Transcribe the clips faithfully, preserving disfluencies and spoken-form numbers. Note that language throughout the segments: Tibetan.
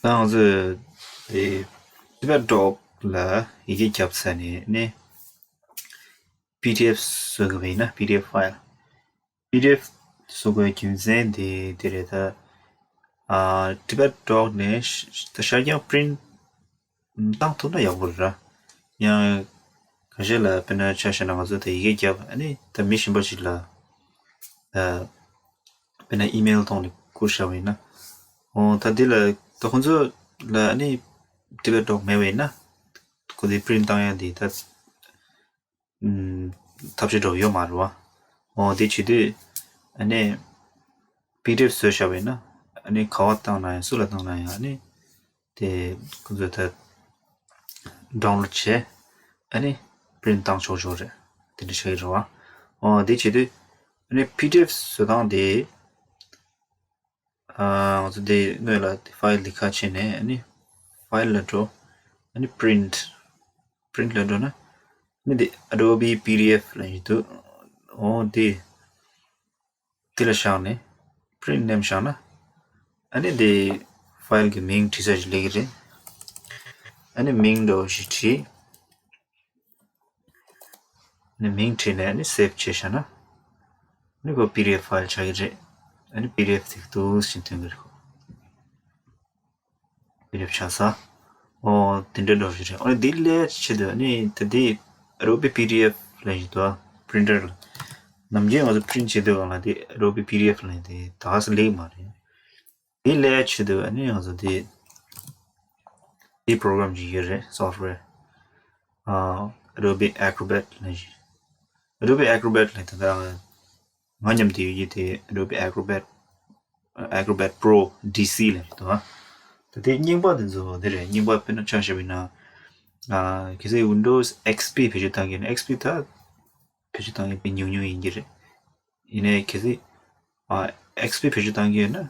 ད་ང་ཚོས་དེ་Tibet Doc ལ་ཡི་གེ་བརྒྱབ་ཚར་ནས་ནི་པི་ཌི་ཨེཕ་བཟོ་དགོས་པ་ཡིན་ན། པི་ཌི་ཨེཕ་ཕའིལ། པི་ཌི་ཨེཕ་བཟོ་དགོས་རྒྱུ་མཚན་དེ་དེ་རེད། ད་ཨ་Tibet Doc ནས་ཤ- ད་ཤར་རྐྱང་པི་རིན་ཊི་བཏང་ཐུབ་ན་ཡག་པོ་རེད་ར། ཡང་ཁ་ཤས་ལ་དཔེར་ན་ཆ་བཞག་ན་ང་ཚོ་ད་ཡི་གེ་བརྒྱབ། ཨ་ནི་ད་མི་གཞན་པ་ཞིག་ལ་ད་དཔེར་ན་ཨི་མེལ་ཐོག་ནས་བསྐུར་བཞག་པ་ཡིན་ན། འོ་ད་འདི་ལ་ད་ཁོང་ཚོ་ལ་ཨ་ནི་Tibet Doc མེད་པ་ཡིན་ན། ཁོ་ཚོའི་པི་རིན་ཊི་བཏང་ཡ་འདི་ད་ཐབས་ཤེས་འདྲ་པོ་ཡོད་མ་རེད་བ། འོ་དེ་བྱེད་དུས་ཨ་ནི་པི་ཌི་ཨེཕ་བཟོས་བཞག་པ་ཡིན་ན། ཨ་ནི་ག་པར་བཏང་ན་ཡང་སུ་ལ་བཏང་ན་ཡང་ཨ་ནི་དེ་ཁོང་ཚོས་ད་ཌའུན་ལོཌ་བྱས། ཨ་ནི་པི་རིན་ཊི་བཏང་ཆོག་ཆོག་རེད། དེ་འདྲ་ཆགས་ཀྱི་རེད་བ། འོ་དེ་བྱེད་དུས་ཨ་ནི་པི་ཌི་ཨེཕ་བཟོ་སྟངས་དེ། ཨ་ང་ཚོ་དེ་སྔོན་ལ་དེ་ཕའིལ་དེ་ཁ་ཕྱེ་ནས་ཨ་ནི་ཕའིལ་ལ་འགྲོ། ཨ་ནི་པི་རིན་ཊི། པི་རིན་ཊི་ལ་འགྲོ་ན་ཨ་ནི་དེ་Adobe P D F ལབ་ཡོད་འདུག་འོ་དེ་དེ་ལ་བཞག་ནས་པི་རིན་ཊི་མནན་བཞག་ན། ཨ་ནི་དེ་ཕའིལ་གྱི་མིང་བྲིས་ས་ཞིག་སླེབས་ཀྱི་རེད། ཨ་ནི་མིང་འདྲ་པོ་ཞིག་བྲིས། ཨ་ནི་མིང་བྲིས་ནས་ཨ་ནི་སེབ་བྱས་བཞག་ན། ཨ་ནི་ཁོ་པི་ཌི་ཨེཕ་ཕའིལ་ཆགས་ཀྱི་རེད། ཨ་ནི་པི་ཌི་ཨེཕ་དེ་འདུག་སེ་ཐོན་གྱི་རེད། ཁོ་པི་ཌི་ཨེཕ་ཆགས་ས། འོ་དེ་འདྲ་འདྲ་པོ་ཞིག་རེད། ཨ་ནི་དེ་ལས་ཆེད་དུ་ཨ་ནི་ད་དེ་Adobe P D F ལབ་ཡོད་འདུག་པི་རིན་ཊར་ལ། ནམ་རྒྱུན་ང་ཚོ་པི་རིན་ཊི་བྱེད་དུས་སྒང་ལ་དེ་Adobe P D F ལབ་དེ་ད་ག་སེ་སླེབས་མ་རེད། དེ་ལས་ཆེད་དུ་ཨ་ནི་ང་ཚོ་དེ་དེ་པོ་རོ་གྷ་རམ་ཅིག་ཡོད་རེད། སོབ་ཝེར། ཨ་Adobe Acrobat ལབ་ཞིག Adobe Acrobat ལབ་ད་ལྟ་ང་མཉམ་དུ་ཡོད་ཀྱི་དེ་Adobe Acrobat Acrobat Pro D C ལབ་ཞིག་འདུག་ད་དེ་རྙིང་པ་དེ་ཚོ་དེ་རེད། རྙིང་པ་དཔེར་ན་ཆ་བཞག་པ་ཡིན་ན། ཨ་གལ་སྲིད་Windows X P བེད་སྤྱོད་བཏང་གི་ཡོད་ན། X P ད་བེད་སྤྱོད་བཏང་གི་དཔེ་ཉུང་ཉུང་ཡིན་གྱི་རེད། ཡིན་ནའི་གལ་སྲིད་ཨ་X P བེད་སྤྱོད་བཏང་གི་ཡོད་ན།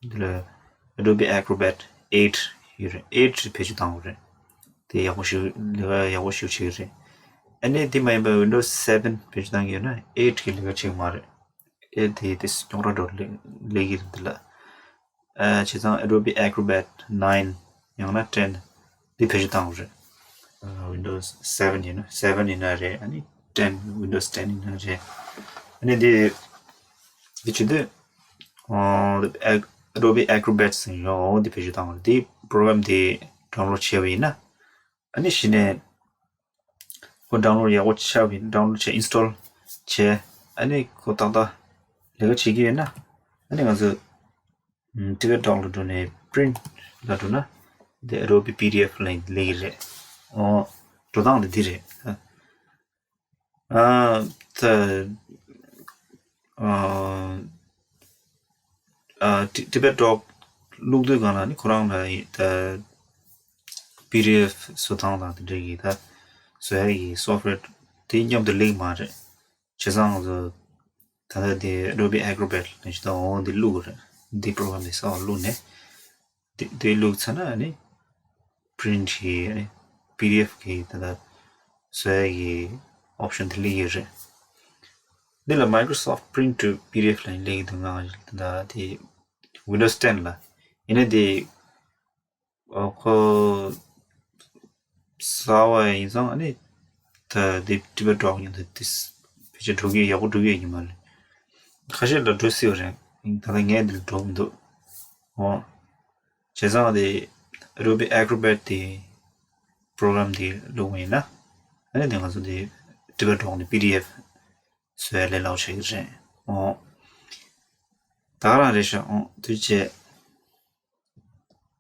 འདི་ལ་Adobe Acrobat eight ཡོད་རེད། eight བེད་སྤྱོད་བཏང་དགོས་རེད། དེ་ཡག་པོ་ཞིག་ལས་ཀ་ཡག་པོ་ཞིག་བྱེད་ཀྱི་རེད། ཨ་ནི་དེ་མ་ཡིན་པ་Windows seven བེད་སྤྱོད་བཏང་གི་ཡོད་ན་eight གི་ལས་ཀ་བྱེད་ཀྱི་མ་རེད། eight དེ་དེ་རྙོག་དྲ་འགྲོ་ལས་ཀྱི་རེད་འདི་ལ། ཨ་བྱས་ཙང་Adobe Acrobat nine ཡང་ན་ten འདི་བེད་སྤྱོད་བཏང་དགོས་རེད། ཨ་Windows seven ཡིན་ན་seven ཡིན་ན་རེད། ཨ་ནི་ten Windows ten ཡིན་ན་རེད། ཨ་ནི་འདི་འདི་བྱེད་དུས་ཨ་Ac- Adobe Acrobat ཟེར་ཡོད། འོ་འདི་བེད་སྤྱོད་བཏང་དགོས་རེད། འདི་པོ་རོ་གྷ་རམ་འདི་ཌའུན་ལོཌ་བྱས་པ་ཡིན་ན། ཨ་ནི་གཞི་ནས་ཁོ་ཌའུན་ལོཌ་ཡག་པོ་ཆགས་པ་ཡིན། ཌའུན་ལོཌ་བྱས་ཨིན་སི་ཊོལ་བྱས། ཨ་ནི་ཁོ་ཏག་ཏག་ལས་ཀ་བྱེད་ཀྱི་ཡོད་ན། ཨ་ནི་ང་ཚོ་ཨམ་Tibet Doc ལ་འགྲོ་ནས་པི་རིན་ཊི་ལ་འགྲོ་ན་དེ་Adobe P D F ལ་སླེབས་ཀྱི་རེད། འོ་འགྲོ་སྟངས་དེ་འདི་རེད། ཨ་ད་ཨ་ཨ་Ti- Tibet Doc བླུག་དུས་སྒང་ལ་ནི་ཁོ་རང་ལ་ད་པི་ཌི་ཨེཕ་བཟོ་སྟངས་དང་དེ་འདྲ་གི་ད་བཟོ་ཡ་གི་སོབ་ཝེར་དེ་མཉམ་དུ་སླེབས་མ་རེད། བྱས་ཙང་ང་ཚོ་ད་ལྟ་དེ་Adobe Acrobat ལ་ཞིག་ད་འོང་དེ་བླུག་རེད། འདི་པོ་རོ་གྷ་རམ་དེ་གསར་པ་བླུག་ནས་དེ་དེ་བླུག་ཚར་ན་ནི་པི་རིན་ཊི་གི་ནི་པི་ཌི་ཨེཕ་གི་ད་ལྟ་བཟོ་ཡ་གི་ཨོབ་ཤན་དེ་སླེབས་ཡོད་རེད། འདི་ལ་Microsoft Print to P D F ལ་སླེབས་ཀྱི་འདུག་ང་ད་ལྟ་དེ་Windows ten ལ་ཡིན་ན་དེ་ཨོ་ཁོ་གསར་པ་ཡིན་ཙང་ཨ་ནི་ད་དེ་Tibet Doc ཉིད་དུ་དེ་བེད་སྤྱོད་འགྲོ་གི་ཡག་པོ་འགྲོ་གི་ཡོད་ཀྱི་མ་རེད། ཁ་ཤས་ལ་འགྲོ་སྲིད་པ་རེད། ད་ལྟ་ངས་འདི་ལ་འགྲོ་མི་འདུག་འོ་བྱས་ཙང་དེ་Adobe Acrobat དེ་པོ་རོ་གྷ་རམ་དེ་བླུགས་པ་ཡིན་ན། ཨ་ནི་དེ་ང་ཚོ་དེ་Tibet Doc ནས་པི་ཌི་ཨེཕ་བཟོ་ཡ་ལས་སླ་པོ་ཆགས་ཀྱི་རེད། འོ་ད་ག་རང་རེད་ཤག་འོ་ཐུགས་རྗེ་ཆེ།